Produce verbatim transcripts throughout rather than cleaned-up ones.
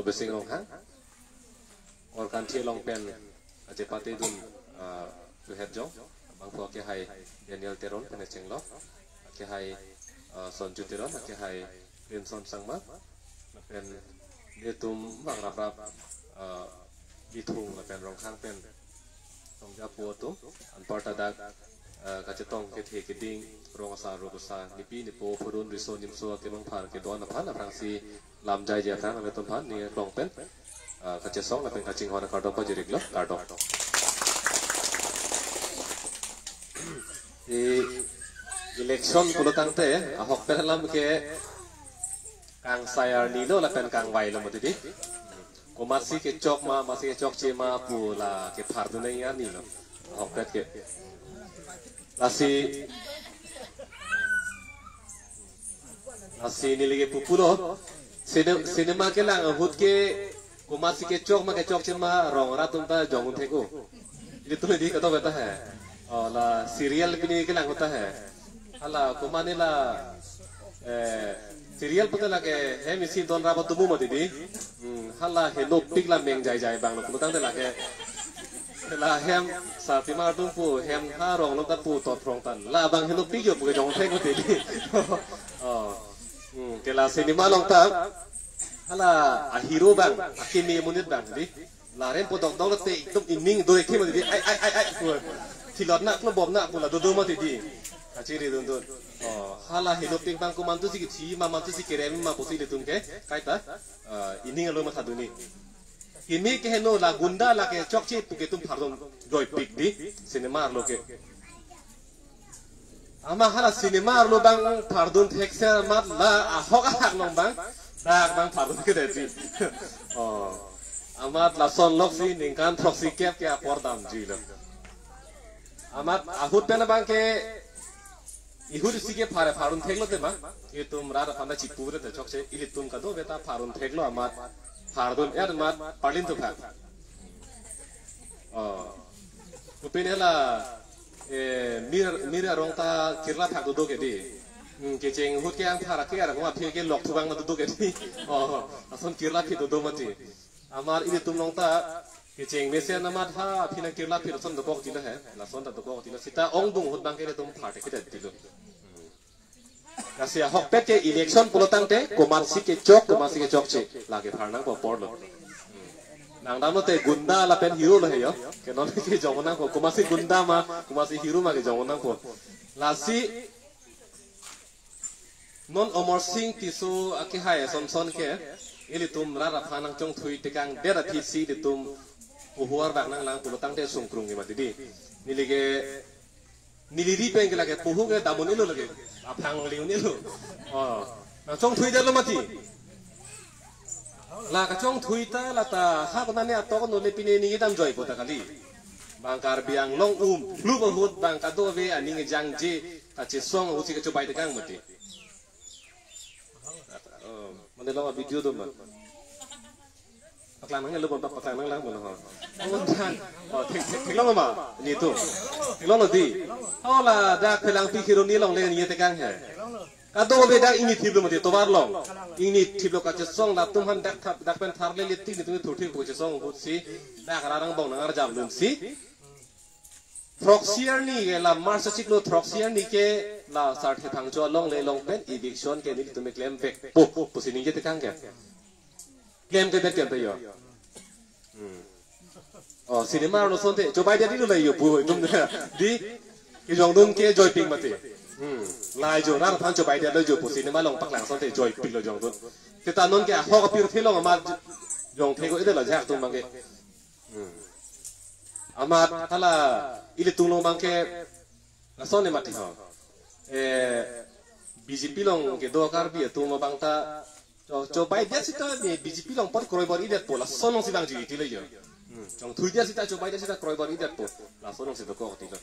Bising Ronghang, Korkanthi along pen kachepatedun, ah, suhet jong, bangphu akehai Daniel Teron pen kachenglok, akehai, ah, Sonju Teron, akehai Clinton Sangma, lapen netum bang raprap, ah, Bithung lapen Ronghang pen tongjapo atum, anparta dak, eh, kachetong kethe keding, rong asar ruk asar, nipi nipo, phurun riso nimso akemang aphan kedo-an aphan aphrangsi lam jaije aphrang nanglitum aphan ning aklong pen, eh, kachesong lapen kachinghon akardom pajir-iklo, kardom. Di election pulo tangte ahokpet alam ke kangsai arni lo lapen kangvai lo mati di. Komatsi kechok ma, matsi kechokche ma pu la kephardun nangji arni lo. Ahokpet ke. Lasi, lasi neli ke pu pulo. Sine-, cinema kelang ahut ke komatsi kechok ma kechokche ma rong rat atum ta jong un thek-o. Ilitum di kadokave ta he. Oh, la serial pini kelang ahut ta he. Hala komat ne la, eh, serial pulote lake hem isi don rap atum mati di. Hmm, hala henopik la meng jaijai abang lo pulo tangte lake. La hem sarpimar atum pu hem ha rong lo ta pu tot rong tan. La abang henopik jo pu kejong thek mati di. Oh. Hmm, ke la cinema along ta. Hala ahero abang, akeme amonit abang di. La rem po dokdok lote ekdom ining do-ik mati di. Ai, ai, ai, ai, pu. Thilot na, klo bom na, pu la dodo mati di. Kachiri dundun. Oh, hala henopik abang komantusi kethi ma, mantusi kerem ma pusi ilitum ke kaita, ah, ining alo mathadun ni. Kimi ke heno la gunda la kechokche pu ke itum phardun joipik di. Cinema arlo ke. Amat hala cinema arlo abang phardun thekser amat la ahok ahak along abang, dak abang phardun kedetji. Oh. Amat lason loksi ningkan throksi kep ke apor damjilo. Amat ahut pen abang ke ihut isi ke phare phardun theklo tema. Itum rat aphan ta chipu re te chokche, ilitum kadokave ta phardun theklo amat. Phardun-et amat parlin tu pha. Oh. Kopine la, eh, mir, mir arong ta kirla thak dodo ke di. Hmm, kecheng ahut ke angthar ke arong aphi ke lok thubang na dodo ke di. Oh, lason kirla phi dodo mati. Amat ilitum along ta kecheng mesen amat ha aphi nang kirla phi lason dokok tilo he. Lason ta dokok tilo. Sita ongdung ahut abang ke ilitum phar thekthedetlo. Hmm. Lasi ahokpet ke election pulo tangte, komatsi kechok, komatsi kechokche, lake phar nangpo apor lo. Nang damlote gunda lapen hero lo he jo. Ke non ke jong nangpo, komatsi gunda ma, komatsi hero ma ke jong nangpo. Lasi non Amarsing Tisso akehai asonson ke, ilitum rat aphan nangchongthui tekangdet aphi si ilitum poho ardak nanglang pulo tangte sungkrung ke mati di. Neli ke Neli ri pen ke lake poho ke dam un-elo lake. Aphang le un-elo. Oh. Nangchongthuidetlo mati. La kachongthui ta la ta ha konane atok no le pine ning dam joipo ta kali. Bang Karbi Anglong um, hlup ahut bang kadokave aning jangje kachesong ahut si kachobai tekang mati. Oh, mane long video do ma. Paklang nanglo, paklang nanglang mo ho. Oh, dan. Oh, thek, thek, theklong ma. Ni tu. Theklonglo di. Oh, la dak Phelangpi Kheroni along le ni tekang he. Kadokave dak ingni thiplo mati tovar along. Ingni thiplo kachesong latum aphan dak thap, dak pen tharle le tik ni tu thurthik pu chesong ahut si. Dak rat angbong nangarjap lun si. Throksi arni ke la March achiklo throksi arni ke la Sarthe Phangcho along le along pen eviction ke nelitum klem vekpo pusi ningje tekang ke. Klemkledet klem ta jo. Hmm. Oh, cinema arlo asonte chobaidet lo la jo pu itum di kejongdun ke joipik mati. Hmm. La jo rat aphan chobaidetlo jo pu cinema along paklang asonte joipiklo jongdun. Seta non ke ahok apirthe along amat jongthek-o-edetlo ajahak atum abang ke. Hmm. Amat hala ilitum along abang ke lason ne mati ho. Eh, B J P along kedo Karbi atum abang ta cho, chobaidet sita ne B J P along apor kroibor-idetpo lason alongsi abang jui tilo jo. Hmm. Chongthuidet sita chobaidet sita kroibor-idetpo lason alongsi dokok tilo.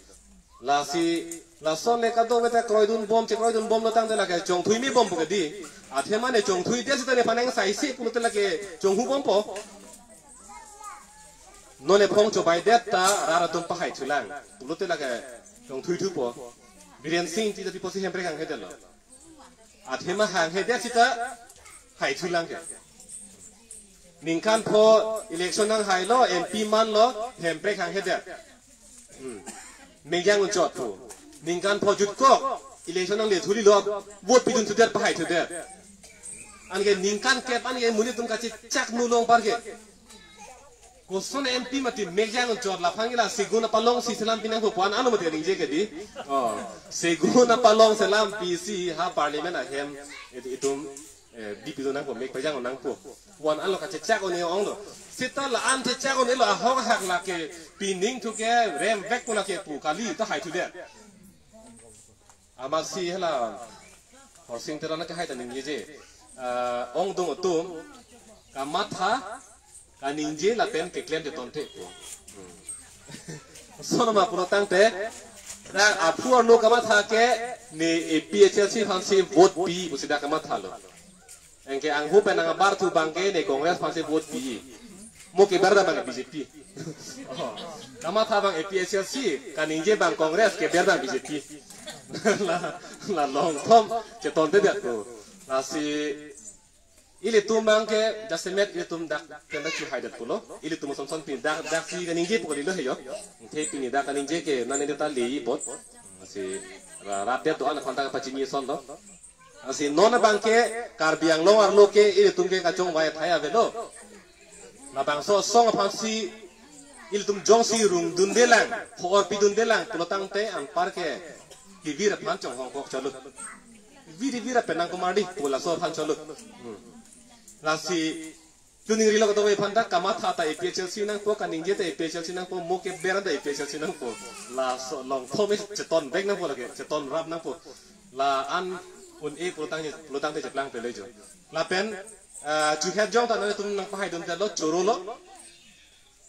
Lasi, lason le kadokave ta kroidunbom, chekroidunbomlo tangte lake chongthui mebompo ke di. Athema ne chongthuidet sita nephan nang saisi pulote lake chonghubompo. Non ephong chobaidet ta rat atum pahaithulang pulote lake chongthuithupo. Biren Singh Engti ta piposi Hemprek hanghedetlo. Athema hanghedet sita haithulang ke. Ningkan pho election nanghailo, M P manlo, hemprek hanghedet. Hmm. Mekyang unchot pu. Ningkan pho jutkok, election nangle thulilo, vote pidun thudet, pahai thudet. Anke ningkan kep anke monit atum kachechak nu long parke. Koson M P mati mekyang unchot, laphan ke la segun apalongsi selam pinangpo pu-an ano mati ningje ke di. Oh, segun apalong selam pisi ha parliament ahem it-, itum, eh, di pidun nangpo, mek pejang nangpo pu-an ano kachechak un-e onglo. Seta la-an chechak un-elo, ahok ahak lake pining thu ke remvekpo lake pu kali ta hai thudet. Amatsi hala Horsing Teron ke hai ta ningjeje. Ah, ongdung atum kamatha, kaningje lapen keklem chetonte pu. Hmm. Sonoma pulo tangte, dak aphu arlo kamatha ke ne A P H L C aphansi vote pi pusi dak kamathalo. Anke anghu pen nang abar thu abangke ne Congress aphansi vote pi. Mo keber abang B J P. Oh, kamatha abang A P H L C, kaningje abang Congress, keber abang B J P. La, la longthom chetontedet pu. Lasi ilitum abangke jasemet ilitum dak kenda chu haidet pulo. Ilitum son son pini dak, daksi kaningje pu kalilo he jo. Te pini dak kaningje ke nane ta lei apot. Lasi ra-, rat det do-an aphanta pachini sonlo. Lasi non abangke Karbi Anglong arlo ke ilitum ke kachongvai athai avelo. Labangso asong aphansi ilitum jongsi rungdunde lang, ho-or pidunde lang pulo tangte anparke kevir aphan chonghongkok chotlo. Viri vira penang komardi pu laso aphan chotlo. Hmm. Lasi chuningrilo kadokave aphanta, kamatha ta A P H L C nangpo, kaningje ta A P H L C nangpo, mo keber ta A P H L C nangpo. Laso longthom chetonvek nangpo lake, chetonrap nangpo. La-an un-e pulo tangte, pulo tangte cheplang pele jo. Lapen, ah, chuhet jong ta nanglitum nangpahaiduntetlo, chorolo.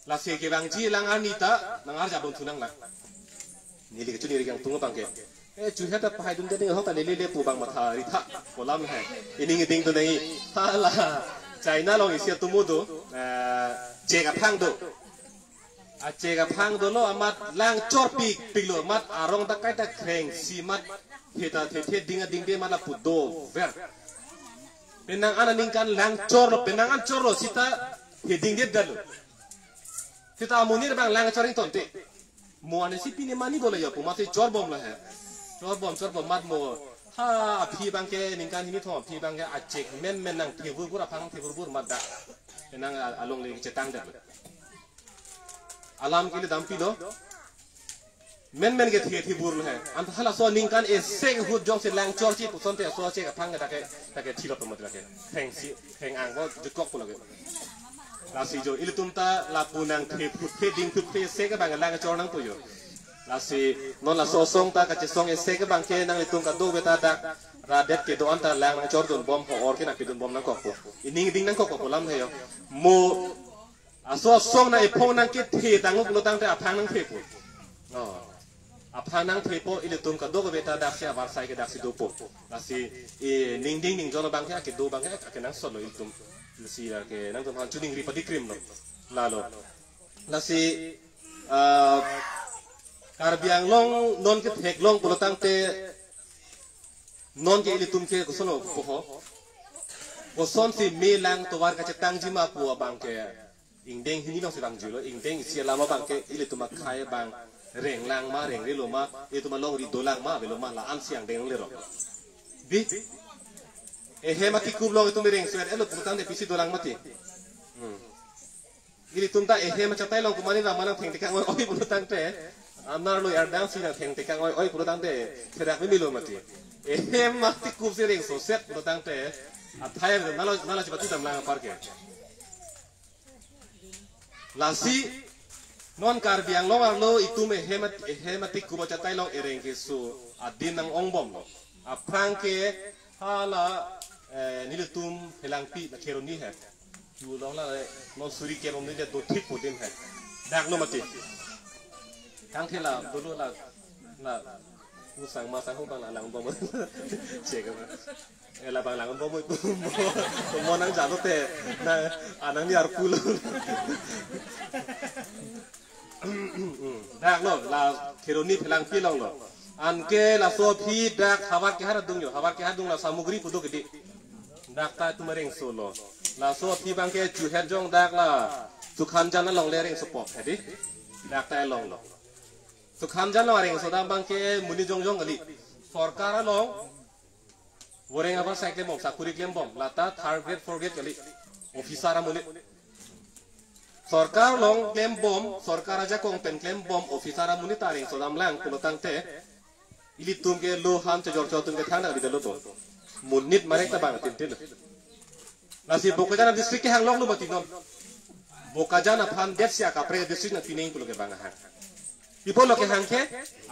Lasi kevangji alang arni ta nangarjapdun thu nanglang. Neli kechuningri kangtung abangke, eh, chuhet ta pahaidundet ding ahok ta neli le pu abang matha ritha pu alam he. Ining iding tu nai. Hala, China along isi atum do, eh, chek aphang do. Achek aphang dolo, amat lang chorpikpiklo, amat arong ta kaita krengsi, amat theta thethe ding ading de amat lapu dover. Penang an aningkan lang chorlo, penang an chorlo seta heding det dalo. Seta amonit abang lang chor ingtonte. Mo ane si pini mani bole jo pu amatsi chorbomlo he. Chorbom, chorbom amat mo. Ha, aphi abangke ningkan hini thom aphi abangke achek menmen nangthe burbur, aphang nangthe burbur amat dak. Penang a-, alongle chetang detlo. Alam ke ili dampi do. Menmen ke the thibur he. Anta halaso aningkan isi ahut jongsi lang chorji pu asonte aso achek aphang ke dak ke, dak ke thilot amat dak ke. Krengsi, kreng-ang bo jutkok pulo ke. Lasi jo ilitum ta lapu nangthe phut phe ding phut phe isi ke abang lang chor nangpo jo. Lasi non laso asong ta kachesong isi ke abangke nanglitum kadokave ta dak rat det kedo-an ta lang nangchordunbom, ho-or ke nangpidunbom nangkokpo. Ining iding nangkokpo pu alam he jo. Mo aso asong nang ephong nangkethe tanglo pulo tangte aphang nangthepo. Oh. Aphang nangthepo, ilitum kadokave ta daksi avarsai ke daksi dopo. Lasi, e, ningding ningjon abangke, akedo abangke, akenangsotlo ilitum. Lasi lake nangtum aphan chuningri padikrimlo. Lalo. Lasi, ah, Karbi Anglong non ketheklong pulo tangte, non ke ilitum ke koson lo pu ho. Kosonsi me lang tovar kachetangji ma pu abangke. Ingdeng hini alongsi vangjuilo, ingdeng isi alam abangke ilitum akhei abang renglang ma, rengrelo ma, ilitum alongri dolang ma, avelo ma, la-ansi angdeng lero. Di? Ehem atikup along itum rengso-et-etlo pulo tangte pisi dolang mati. Hmm. Ilitum ta ehem achatai along komatne ra ma nangthengtekang oi-oi pulo tangte, anerlo ardangsi nangthengtekang oi-oi pulo tangte, therak memelo mati. Ehem atikupsi rengsoset pulo tangte, athai nalo, nalo chepatu damlang aparke. Lasi, non Karbi Anglong arlo itum ehem at-, ehem atikup achatai along ereng keso adin nang-ongbomlo. Aphrang ke hala, eh, nelitum Phelangpi na Kheroni he. Chu along la, eh, non suri kerom neli dothip po adim he. Daklo mati. Kangthela, dolo la, la, usang masang hubang la langbom. Chek apa? Eh, labang langbom mo, mo nangjalo te, na, anang ni arpulo. Daklo, la Kheroni Phelangpi alonglo. Anke laso aphi dak havar kehar adung jo, havar kehar adung la Samugri pu do kedi. Dak ta itum arengsolo. Laso aphi abangke chuhet jong dak la Sukhanjan along le areng sopok hedi. Dak ta along lo. Sukhanjan along areng sodam abangke monit jongjong kali. Sorkar along voreng abar sai klembom, sakuri klembom, lata third grade, fourth grade kali. Officer amonit. Sorkar along klembom, sorkar ajakong pen klembom, officer amonit ta areng sodam lang pulo tangte, ilitum ke lo han chojor cho atum ke thang dak di lo to. Monit marek ta bang tintin. Lasi Bokajan district ke hang lok lo mati non. Bokajan aphan det si akaprek district nangpining pulo ke bang hang. Ipo lo ke hang ke,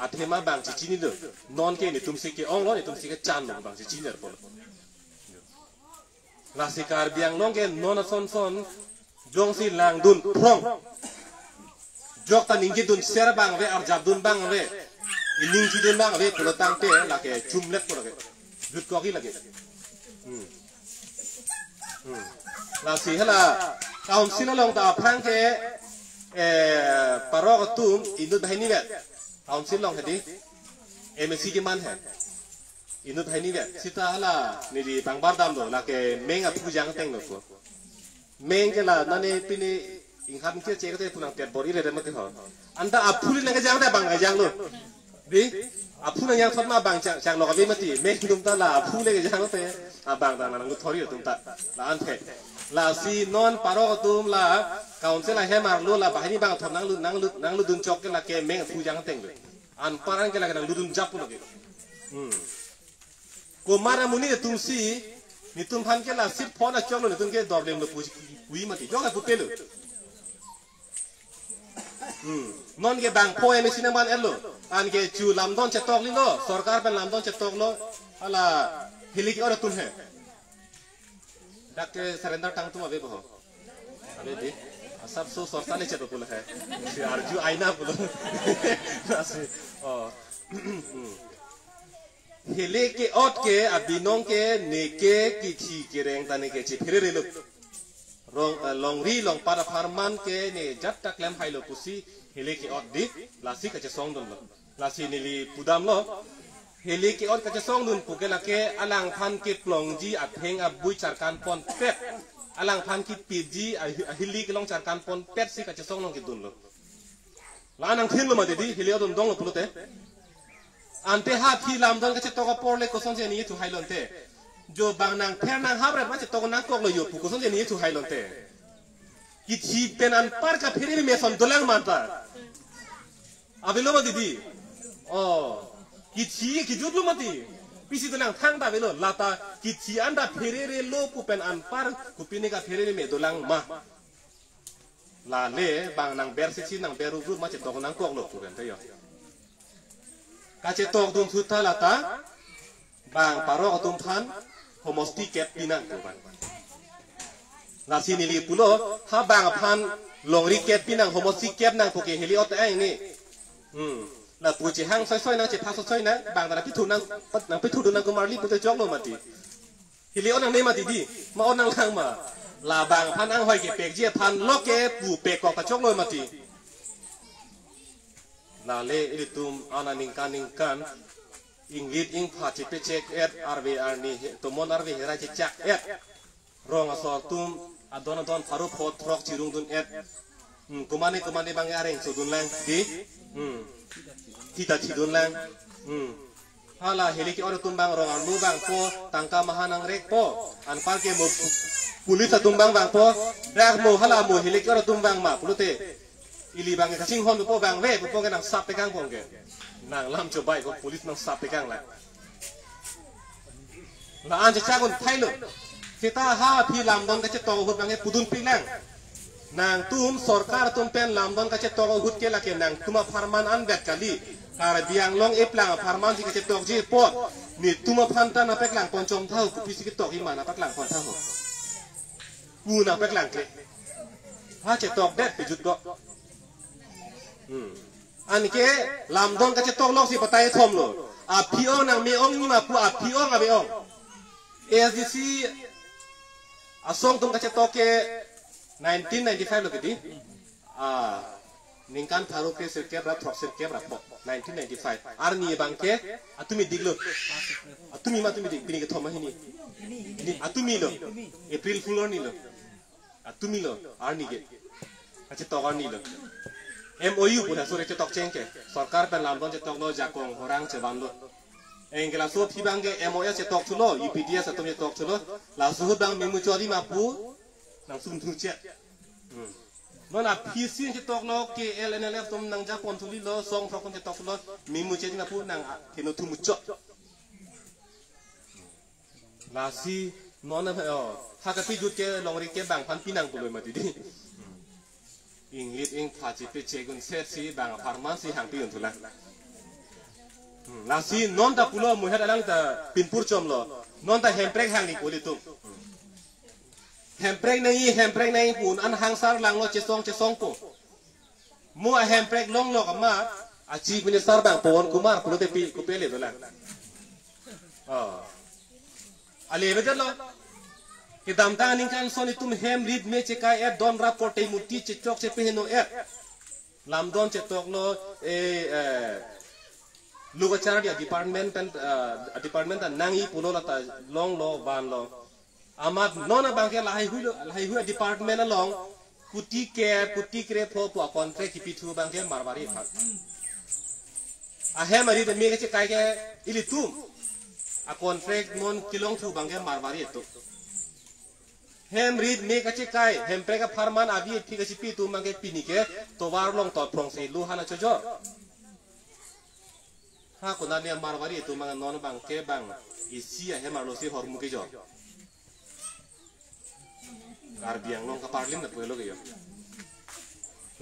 athema bang chichinilo. Non ke netum si ke-ong lo, netum si kechan lo bang chichini pulo. Lasi Karbi Anglong ke non ason son, jongsi langdun prong. Jok ta ningjedun ser bang ave, arjapdun bang ave. Iningjedun bang ave pulo tangte lake chumlet pulo ke. Jutkok-i lake. Hmm. Hmm. Lasi hala council along ta aphrang ke, eh, parok atum inut banghini vet. Council along hedi. M A C keman he. Inut banghini vet. Seta hala neli pangbar damlo, lake meng aphu jang tenglo ko. Meng ke la nane pine ingham ke che kate punang tet bor-i le mati ho. Anta aphu le nang kejang ta bang kejang lo. Di, aphu nang jangthot ma bang chang, chang lo kave mati. Meng atum ta la aphu le kejang te, abang ta nang lo thori atum ta. La-an the. Lasi non parok atum la council ahem arlo la banghini bangthot nanglu, nanglu, nangludun chok ke lake meng aphu jang tenglo. Anpar an ke lake nangludun jap pulo ke. Hmm. Komat amonit atum si, netum aphan ke la seat phone achok lo, netum ke dorlem lo pu, pu-i mati. Jok ke pupelo. Hmm. Non ke bangpho M A C nangban-et lo. Anke chu lamdon chetok lilo, sorkar pen lamdon chetok lo. Hala hili ke-ot atum he. Dak ke surrender tang atum ave bo ho. Ave di. Asap so sorkar le chetok pulo he. Si arju aina pulo. Lasi. Oh. Hmm. Hili ke-ot ke abinong ke neke kithi kereng ta neke chephere relo. Rong, eh, longri longpat apharman ke ne jat ta klem hailo pusi hili ke-ot di, lasi kachesongdunlo. Lasi neli pudamlo. Hili ke-ot kachesongdun pu ke lake alangphan keplongji atheng abui charkan ponpet. Alangphan kipiji ahi-, ahili kelong charkan ponpet si kachesong nangkedunlo. La nangthinlo mati di, hili odon donglo pulote. Ante ha aphi lamdon kachetokji apor le kosonsi ningje thuhailo ante. Jo bang nangpher nanghap ret ma chetok nangkoklo jo pu kosonsi ningje thuhailo ante. Kithi pen anpar kaphere meme ason dolang ma ta. Avelo mati di. Oh. Kithi kijutlo mati. Pisi dolang thangta avelo. Lata kithi anta phererelo pu pen anpar kopine kaphere meme dolang ma. Lale bang nangber sisi nangber rukruk ma chetok nangkoklo pu pen ta jo. Kachetokdun seta lata bang parok atum aphan homosti kep pinang pu bang. Lasi neli pulo ha bang aphan longri kep pinang homosti kep nang pu ke hili ot ang ni. Hmm. Lapu chehang soi soi nang chepha soi soi nang bang ta nangpithu nang nangpithudun nang komarli pute choklo mati. Hili ot nangne mati di, ma ot nanglang ma. La bang aphan anghoi kepekji aphan lo ke pu pek kok kachoklo mati. Lale ilitum ana ningkan ningkan inglit ingpha chepechek-et arve arni he, tomon arve herai chechak-et. Rong asor atum adon adon pharo pho throk chirungdun-et. Hmm, komane komane bang areng sodun lang di. Hmm. Thita thidun lang. Hmm. Hala hili ke-ot atum bang rong arlo bangpo, tangka maha nangrekpo. Anpar ke mo pu-, police atum bang bangpo. Dak mo hala mo hili ke-ot atum bang ma pulote. Ili bang kasinghon po bang ve po ke nangsap pekang po ke. Nanglam chobai ko police nangsap pekang la. La-an chechak un thailo. Seta ha aphi lamdon kachetok ahut bang pudunpik lang. Nangtum sorkar atum pen lamdon kachetok ahut ke lake nangtum apharman anvet kali. Karbi Anglong eplang apharman si kachetokji apot. Netum aphan ta nangpaklang pon chom tha ho, kopisi ketok ima nangpaklang pon tha ho. Pu nangpaklang kle. Ha chetokdet pejut do. Hmm. Anke lamdon kachetok lok si patai thomlo. Aphi ong nang me ong ni ma pu aphi ong ave ong. A S D C asong atum kachetok ke nineteen ninety-five lo ke di. Ah, ningkan pharo kre sirkep ra throk sirkep ra pho. Nineteen ninety-five. Arni bang ke atumi diklo. Atumi ma atumi dik pini kethom ma hini. Ni atumi lo. April Fool arni lo. Atum ilo, arni ke. Kachetok arni lo. M O U pu na sore chetok cheng ke. Sorkar pen lamdon chetoklo, jakong horang chevanlo. Anke laso aphi abang ke M O S chetok thulo, U P D S atum chetok thulo. Laso ahut abang memuchot ma pu nangsun thuche. Hmm. Non aphi si chetoklo, K L N L F atum nangjapon thulilo, song throk atum chetok thulo, memuchot ma pu nang a, theno thu muchot. Lasi non na, oh, ha kapejut ke longri ke bang aphan pinang pulo mati di. Inglit ingpha chepeche gunset si bang apharman si hangpi un thulang. Hmm, lasi non ta pulo muhet alang ta pinpur chomlo. Non ta hemprek hangni pu ilitum. Hemprek nangji, hemprek nangji pu un-an hangsar langlo, chesong chesong po. Mo ahemprek longlok amat, a Chief Minister abang Pawan Kumar pulote pi, kopi ale dolang. Oh. Ale betul lo. Kedamtang aningkan ason itum hem rit me chekai-et, don rap korte murti chechok chepeheno-et. Lamdon chetoklo, eh, eh, luk achar dia department pen, eh, department ta nangji pulo, lata longlo, vanlo. Amat non abang ke lahai hui lo, lahai hui department along kuti ke, kuti krepho pu a-contract kipi thu abang ke Marwari aphan. Ahem arit me kachekai ke ilitum. A-contract non kelong thu abang ke Marwari atum. Hem rit me kachekai, hemprek apharman avi aphi kachepi atum abang ke pini ke tovar along tot phrongsi lo hana chojor. Ha konane Marwari atum abang non abang ke bang isi ahem arlo si ahormu kejor. Karbi Anglong kaparlim na puelo ke yo.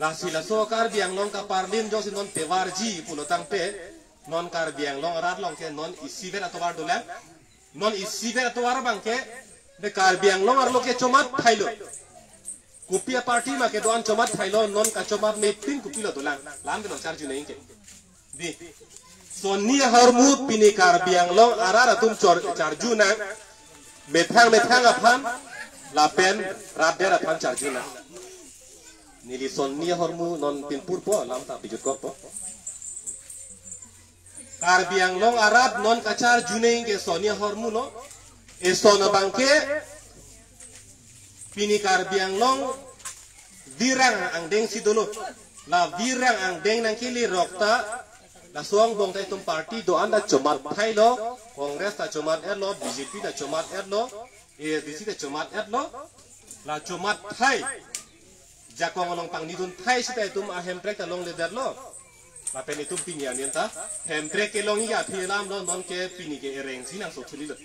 Lasi laso Karbi Anglong kaparlim jongsi non tevarji pulo tangte, non Karbi Anglong arat along ke non isivet atovar dolang. Non isivet atovar abang ke, de Karbi Anglong arlo ke chomat thailo. Kopi a-party ma kedo-an chomat thailo, non kachomat mepin kopilo dolang. Lam ke lo charju nangji ke. Di. Sonni ahormu pini Karbi Anglong arat atum chor-, charju nang. Methang methang aphan, lapen rat det aphan charju nang. Neli sonni ahormu non pinpur po, lam ta pejut kok po. Karbi Anglong arat non kacharju nangji ke sonni ahormu lo. Eson abang ke pini Karbi Anglong virang angdeng si dolo. La virang angdeng nangkele rok ta, laso angbong ta itum party do-an ta chomat thailo, Congress ta chomat-etlo, B J P ta chomat-etlo, A S D C ta chomat-etlo, la chomat thai. Jakong along pangnidun thai seta itum ahemprek ta longledetlo. Lapen itum pini anien ta hemprek kelongji aphi alam lo, non ke pini ke ereng si nangso thulilo.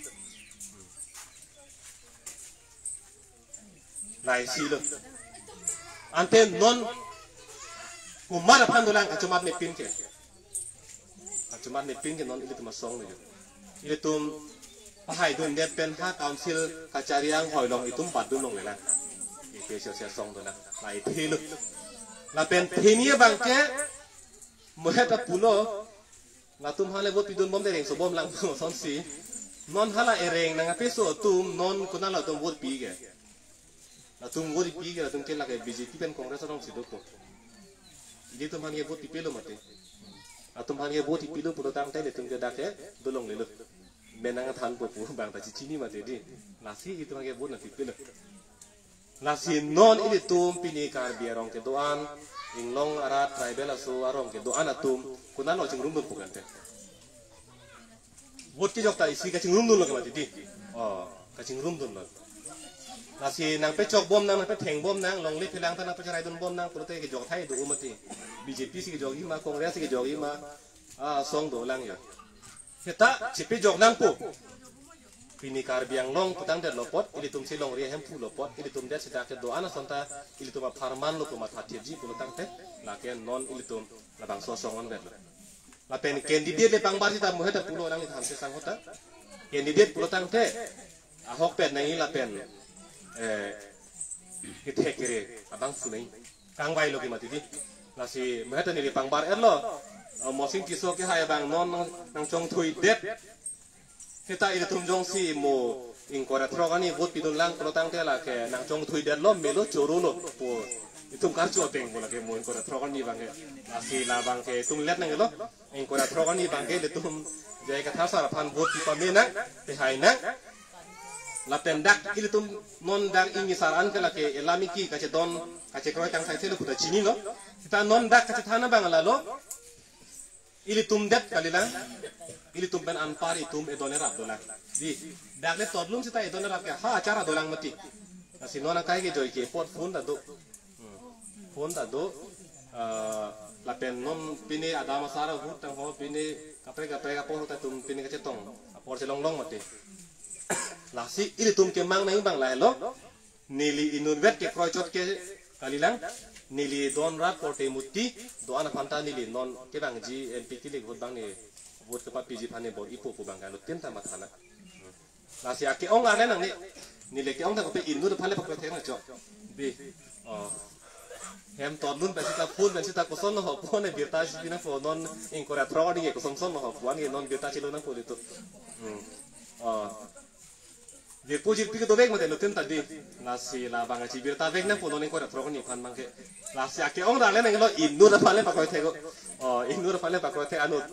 Laisi lo. Ante non komat aphan dolang kachomat mepin ke. Kachomat mepin ke non ilitum asong lo. Ilitum pahai dundet pen ha council kachari anghoi along itum bat dun longlelang. Ipe sio sio asong dolang. Lahai thelo. Lapen theni abang ke muhet apulo. Latum hale vote pidun bom de rengso bom lang asonsi. Non hala ereng nangkapeso atum non konat latum vote pi ke. Latum vote pi ke, latum ke lake B J P pen Congress along si dokok. Ilitum aphan ke vote pipelo mati. Latum aphan ke vote pipelo pulo tangte ilitum ke dak ke dolonglelo. Menang thanpo pu bang ta chichini mati di. Lasi ilitum aphan ke vote nangpipelo. Lasi non ilitum pini Karbi arong kedo-an, inglong arat tribal aso arong kedo-an atum konat lo chingrumdun pu kante. Vote kejok ta isi kachingrumdunlo ke mati di. Oh, kachingrumdunlo. Lasi nangpechok bom nang, nangpetheng bom nang, longle phelang ta nangpecharai dun bom nang, pulote kejok thai do mati. B J P si kejokji ma, Congress si kejokji ma, ah, asong dolang ya. Seta chepejok nangpo. Pini Karbi Anglong putangdetlo apot, ilitum si longri ahemphu lo apot, ilitum det seta kedo-an ason ta, ilitum apharman lo pu matha thirji pulo tangte, lake non ilitum labangso asong onbetlo. Lapen candidate le pangbar seta muhet apulo nang itham se sang hota. Candidate pulo tangte, ahokpet nangji lapen, eh, kethek kere abang sunai. Kangvai lo ke mati di. Lasi muhet ta neli pangbar-etlo. Eh, Mosing Tisso ke hai abang non nang, nangchongthuidet. Seta ilitum jongsi mo ingkoi ra throk arni vote pidun lang pulo tangte lake nangchongthuidetlo, melo chorolo pu. Itum karcho ateng mo lake mo ingkoi ra throk arni abang ke. Lasi labang ke itum let nanglo. Ingkoi ra throk arni abang ke ilitum J I Kathar sar aphan vote pipame nang, pehai nang. Lapen dak ilitum non dak ingni sar an ke lake elam iki kachedon kachekroi kangsai thelo puta chinilo. Seta non dak kachethan abang lalo. Ilitum det kalilang. Ilitum pen anpar itum edon erap dolang. Di, dak le todlun seta edon erap ke ha achar dolang mati. Lasi non akai ke joi ke pot phone ta do. Hmm. Phone ta do. Ah, lapen non pine adam asar ahut tangho pine kaprek kaprek apor ta tum pine kachetong. Apor chelong long mati. Lasi ilitum kemang nang abang lahelo. Neli inutvet kekroichot ke kalilang. Neli don rat korte muti do-an aphan ta neli non kevangji M P kilik vote abang ne vote kepapiji aphan ne bor-ipo pu abang kalo tinta mathana. Lasi ake-ong arle nangne. Neli ke-ong ta kopi inut aphan le pakroi thek nangchok. Di. Oh. Hem todlun pen seta phone pen seta koson lo ho phone birta si pina phone non ingkoi ra throk ding koson son lo ho phone ke non birta chelo nangpo ilitum. Hmm. Oh. Jirpo jirpi ke dovek mate lo tinta di. Lasi labang achi birta vek nangpo non ingkoi ra throk ni aphan abang ke. Lasi ake-ong arle nanglo inut aphan le pakroi thek ko. Oh, inut aphan le pakroi thek anut.